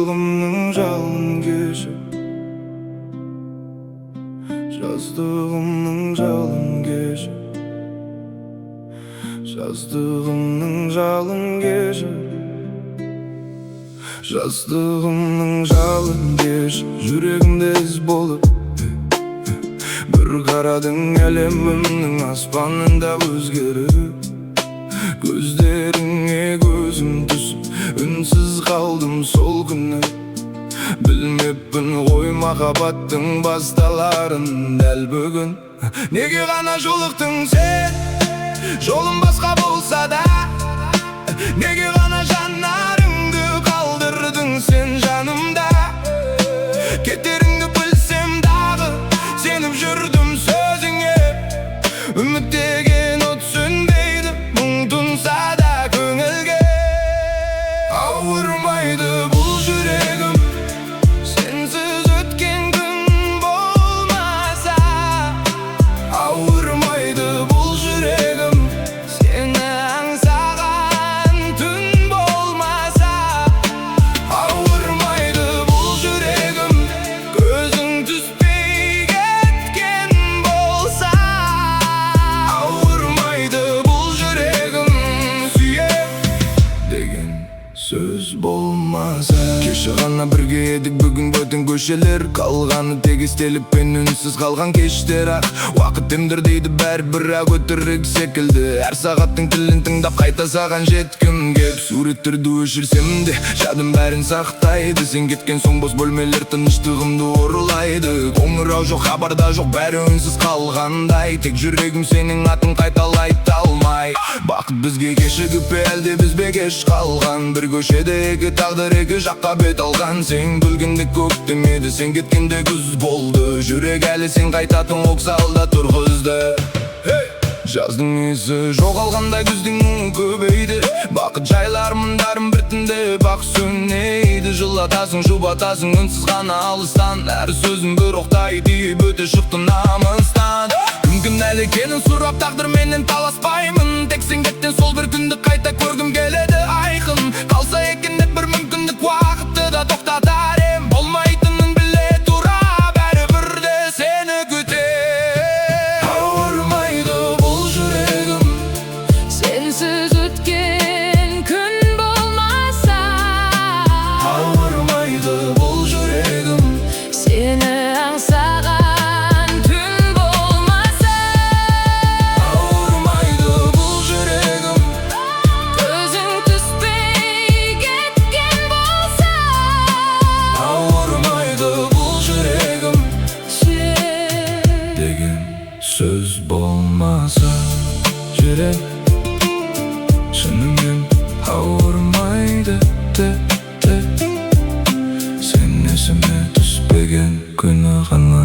Жаздығымның жалын кеші, жаздығымның жалын кеші, жаздығымның жалын кеші, жаздығымның жалын кеші. Жүрегімде із болып бір қарадың, әлемімнің аспанында өзгеріп. Көздеріңе көзім түсіп, үнсіз қалдым сол күні. Білмеппін ғой махаббаттың басталарын дәл бүгін. Неге ғана жолықтың сен, жолым басқа болса да? Неге ғана жанарыңды қалдырдың сен жанымда? Кетеріңді білсем дағы, сеніп жүрдім сөзіңе. Үміт деген от сөнбейді, мұң тұнса да көңілге. Ауырмайды бұл жүрегім сенсіз өткен күн болмаса. Ауырмайды бұл жүрегім сені аңсаған түн болмаса. Ауырмайды бұл жүрегім көзің түспей кеткен болса. Ауырмайды бұл жүрегім сүйем деген сөз болмаса. Кеше ғана бірге едік, бүгін бөтен көшелер. Қалғаны тек естелік пен үнсіз қалған кештер. Ақ, уақыт емдер дейді бәрі, бірақ өтірік секілді. Әр сағаттың тілін тыңдап, қайта саған жеткім кеп. Суреттерді өшірсем де, жадым бәрін сақтайды. Сен кеткен соң бос бөлмелер тыныштығымды ұрлайды. Қоңырау жоқ, хабар да жоқ, бәрі үнсіз қалғандай. Тек жүрегім сенің атың қайталайды талмай. Бақыт бізге кешігіп пе, әлде біз бе кеш қалған? Бір көшеде екі тағдыр екі жаққа бет алған. Сен күлгенде көктем еді, сен кеткенде күз болды. Жүрек әлі сен қайтатын вокзалда тұрғызды. Hey! Жаздың иісі жоғалғандай, күздің мұңы көбейді. Бақыт жайлы армандарым біртіндеп ақ сөнеді. Жылатасың, жұбатасың үнсіз ғана алыстан. Әр сөзің бір оқтай тиіп өте шықты намыстан. Кім кінәлі екенін сұрап, тағдырменен таласпаймын. Тек сен кеткен сол бір күнді қайта көргім келеді айқын. Қалса екен деп бір мүмкіндік, уақытты да тоқтатар ем. Болмайтынын біле тұра, бәрібір де сені күтем. Ауырмайды бұл жүрегім Сенсіз өткен күн болмаса. Ауырмайды бұл жүрегім Сені аңсаған түн болмаса. Ауырмайды бұл жүрегім Көзің түспей кеткен болса. Ауырмайды бұл жүрегім Сүйем деген сөз болмаса. Жүрек шынымен ауырмайды те те. Сен есіме түспеген күні ғана.